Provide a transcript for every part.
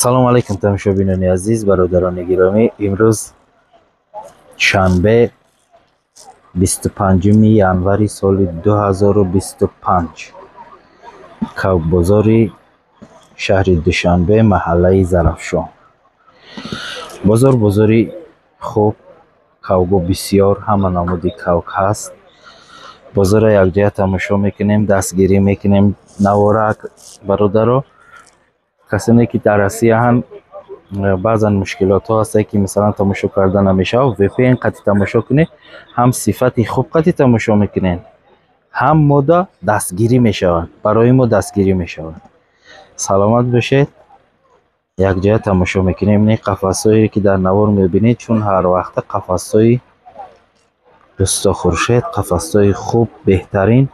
Ассалому алайкум тамошобинони азиз, бародарони гиромӣ. Имрӯз шанбе 25 январи соли 2025, кавкбозори шаҳри Душанбе, маҳаллаи Зарафшон. Бозор бозори хуб, кавго бисёр, ҳама намуди кавк ҳаст. Бозорро якҷоя тамошо мекунем, дастгирӣ мекунем. Наворак бародаро, касоне ки дар Россияҳанд, баъзан мушкилотҳо ҳастанд, ки масалан тамошо карда намешавад. VPN қати тамошо кунед, ҳам сифати хуб қати тамошо мекунед, ҳам мода дастгирӣ мешавад, барои мо дастгирӣ мешавад. Саломат бошед, якҷоя тамошо мекунем. Ин қафасҳое ки дар навор мебинед, чун ҳар вақта қафасҳои Усто Хуршед, қафасҳои хуб, беҳтарин.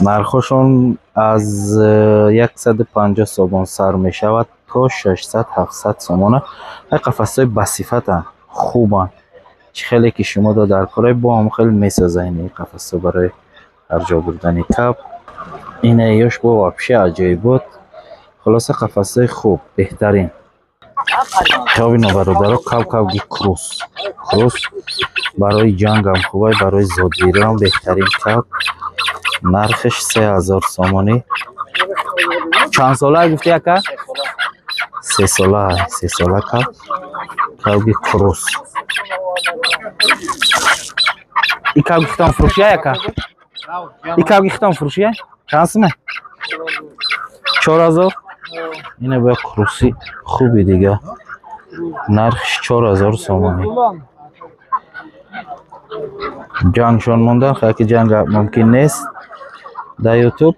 Нархҳошон аз 150 сомон сар мешавад то 600-700 сомона. Ай қафасҳои басифатанд, хубанд. Чӣ хеле ки шумо дар корай бо ҳам хеле месозанд ин қафасҳо барои ҳар ҷо бурдани каб. Ина ёш бо вообще аҷоибот. Хулоса қафасҳои хуб, беҳтарин. Хобино бародаро, кав-кавги крус. Крус барои ҷангам хубай, барои зодгириам беҳтарин кав. Нархش 3000 сомонӣ. Чанд сола гуфти ака? 3 сола, 3 сола кав. Кавги крус. И кавги хитон фурӯшия ака? И кавги хитон фурӯшия? Чанд суме? 4000. Ина бояд круси хуби дига. Нархш 4000 сомонӣ. Ҷангшон мондан, хаки ҷанг мумкин нест дар YouTube.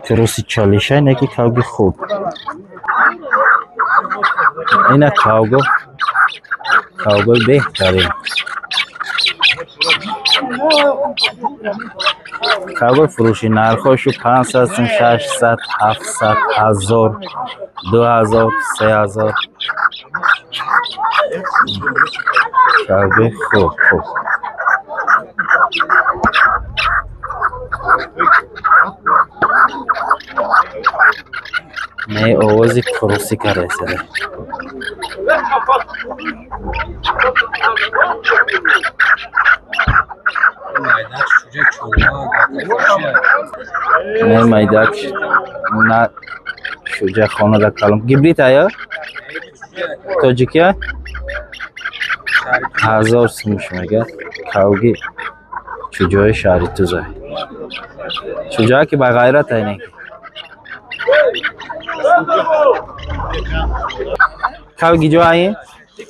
Круси чалиша, неки кавги хуб. Ина кавго, кавгои беҳтарин. Кавгои фурӯшӣ нархҳошу 500, 600, 700, 1000, 2000, 3000. Кавгои хуб, хуб. Не овози крусӣ карда. Не майдак на шуҷа хона да калом. Гибрид ая? Тоҷикия? 1000 сумуш мега. Кавги чуҷои шаҳри Тузай. Чуҷоа ки ба ғайрат айне. Кавги ҷо ай?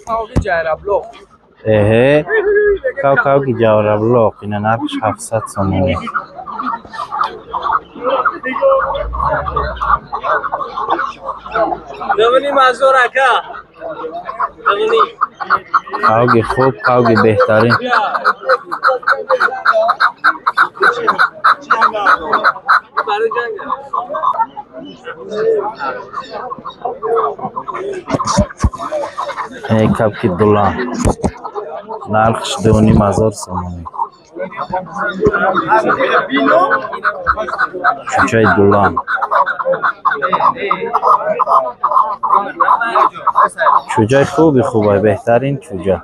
Кавги ҷайраблоқ. Эҳе, кав кавги ҷайраблоқ. Ина нархш 700 сомонӣ. 2.5 ҳазор ака. 2.5. Кавги хуб, кавги беҳтарин. Эй кабки дулан. Нархш 2.5 ҳазор сомонӣ. Чучаи дулан. Чуҷаи хуби хубай, беҳтарин чуҷа.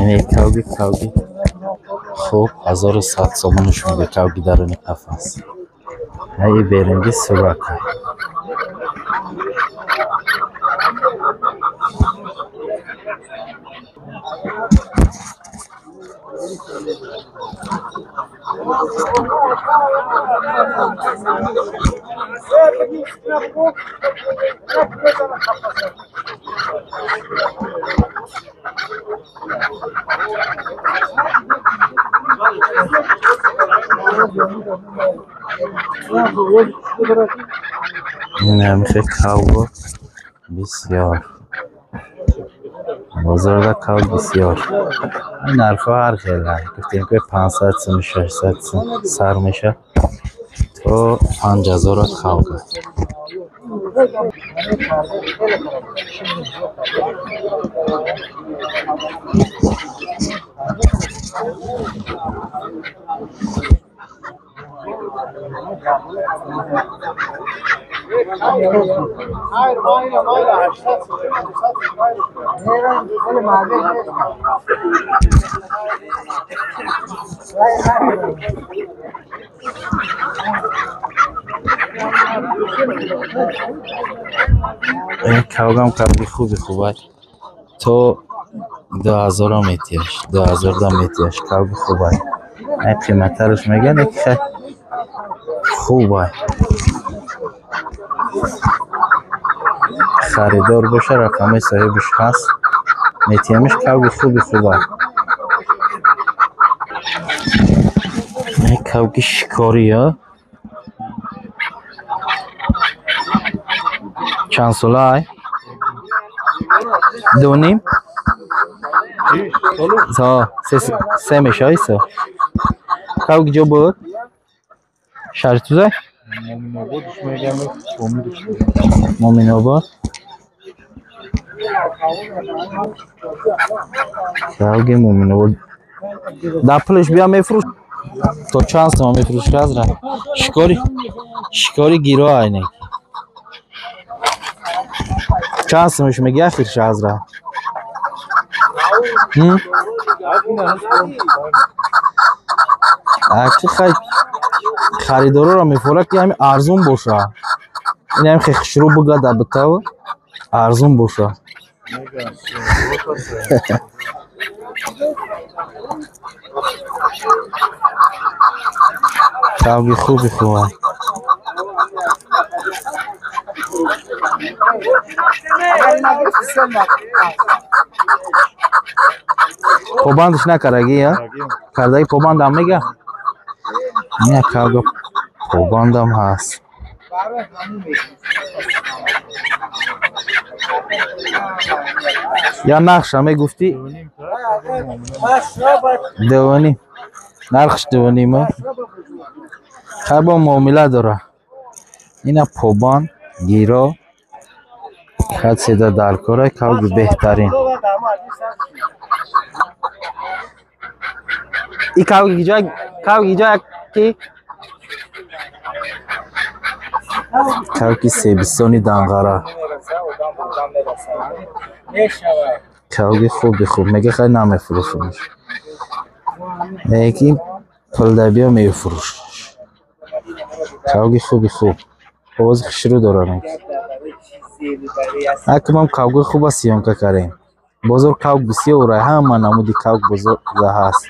Ин кавги кавги хуб 1100 сомониш мега кавги даруни қафас. Ай беринги сурака. Ин кавго бисёр. Бозорда кав бисёр. Нархҳо ҳар хел. Гуфтем ки 500 сум, 600 сум сар меша то 5000 кавга. Кавгам кавги хуби хубай. То 2000 метиаш, 2000 да метиаш, кавги хубай. Ай қиматтараш мегӯянд, ки хубай. Харидор боша, рақами соҳибаш ҳаст, метиҳамаш. Кавги хуби хубай. Кавги шикорӣ ё чанд сола ай? Дуним? Се мешавӣ со? Кавги ҷо буд? Шаҳри Тузай? Муминобод. Кавги Муминобод. Дар пулаш бия мефурӯш. То чанд сома мефурӯшӣ азра? Шикори шикори гиро айне. Чанд сомаш мегӣ ахирша азра? Аки хай харидороро мефурад ки ҳами арзон боша. Ин ҳами хе хушрӯ буга дар битав арзон боша. Кавги хуби хуба. Побандаш накардаги, я? Кардаги побандам мега? Не, кавга побандам ҳаст. Я нақша мегуфтӣ? Дувоним. Нархш дувоним. Хай бо муомила дора. Ина побанд, гиро, каседа дар кора, кавги беҳтарин. И кавги ҷо, кавги ҷо ки кавги Себистони Данғара. Кавги хуби хуб. Мега хай намефурӯшамш. Лекин пулдабиё мефурӯш. Кавги хуби хуб. Овози хушрӯ доранд. Акмам кавги хуба съёмка кардем. Бозор кавг бисёр, ҳама намуди кавг бозорда ҳаст.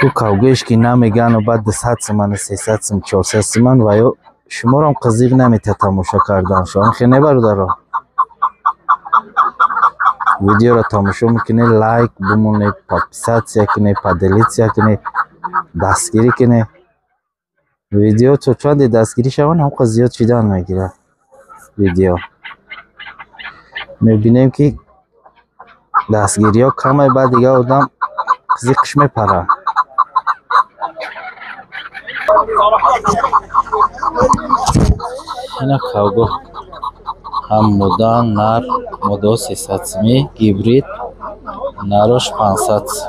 Ку кавгоеш ки намегану баъд 200 суман, 300 сум, 400 суман ва ё шуморам қизиқ наметиҳад тамошо кардан. Шумо хе не бародаро? Видеоро тамошо мекунед, лайк бимонед, подписаться кунед, поделиться кунед, дастгирӣ кунед. Видео то чанде дастгирӣ шаванд, ҳамқа зиёд шидан мегирад видео. Мебинем ки дастгириҳо камай, баъд дига одам қизиқш мепарад. Ина кавго ҳам муда, нар, мудао 300 сумӣ, гибрид нарош 500.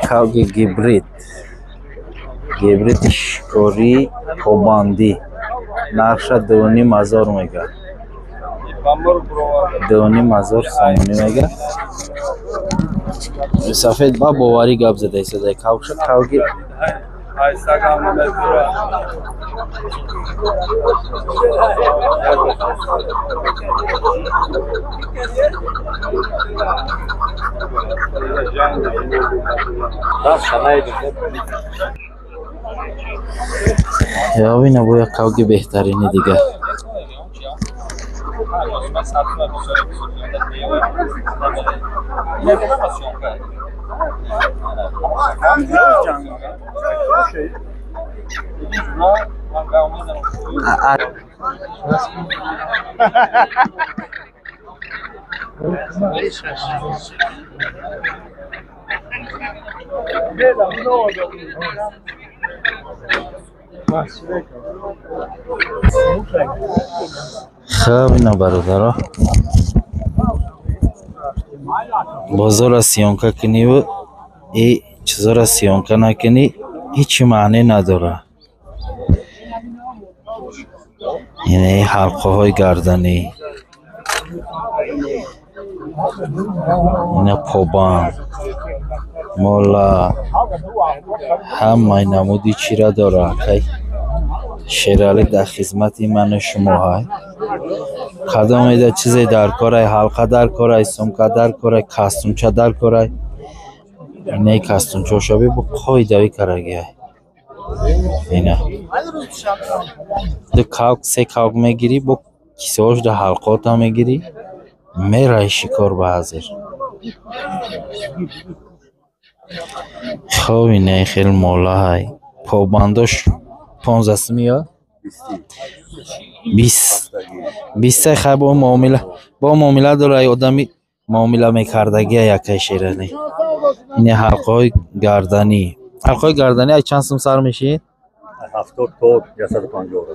Кавги гибрид, гибриди шикорӣ побандӣ, нархша 2500 мега. 2500 сомонӣ мега. Сафед ба боварӣ гап зада истода кавша кавги Ё ина бо як кавги беҳтарини дигар. Хоб, ина бародаро, бозорро съёмка куниву и чизоро съёмка накунӣ, ҳечи маъне надорад. Ина ҳалқаҳои гарданӣ, ина побанд, мола, ҳамаи намуди чира дорад. Акай Шералӣ дар хизмати ману шумо ҳай. Кадом эда чизе дар корай, ҳалқа дар корай, сумка дар корай, кастумча дар корай. Инаи кастумчаошаби бо қоидавӣ карагиай. Ина ду кавк, се кавк мегирӣ, бо кисаош да ҳалқаота мегирӣ, мераи шикор ба ҳазир. Хоб, инаи хел мола ҳай. Побандош 15 сум ё 20 бистай. Хай, бо муомила, бо муомила дора, одами муомила мекардагия якай Шералӣ. Ин ҳалқаҳои гарданӣ, ҳалқаҳои гарданӣ ай чанд сум сар мешид? 70 то 150.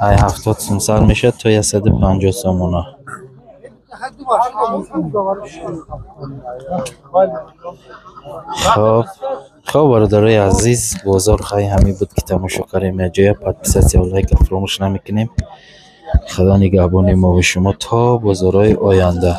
Ай 70 сум сар мешавад то 150 сомона. Хоб, хоб, бародарои азиз, бозор хай ҳамин буд, ки тамошо кардем. Якҷоя подписаться, лайка фаромӯш намекунем. Худо нигаҳбони мову шумо то бозорҳои оянда.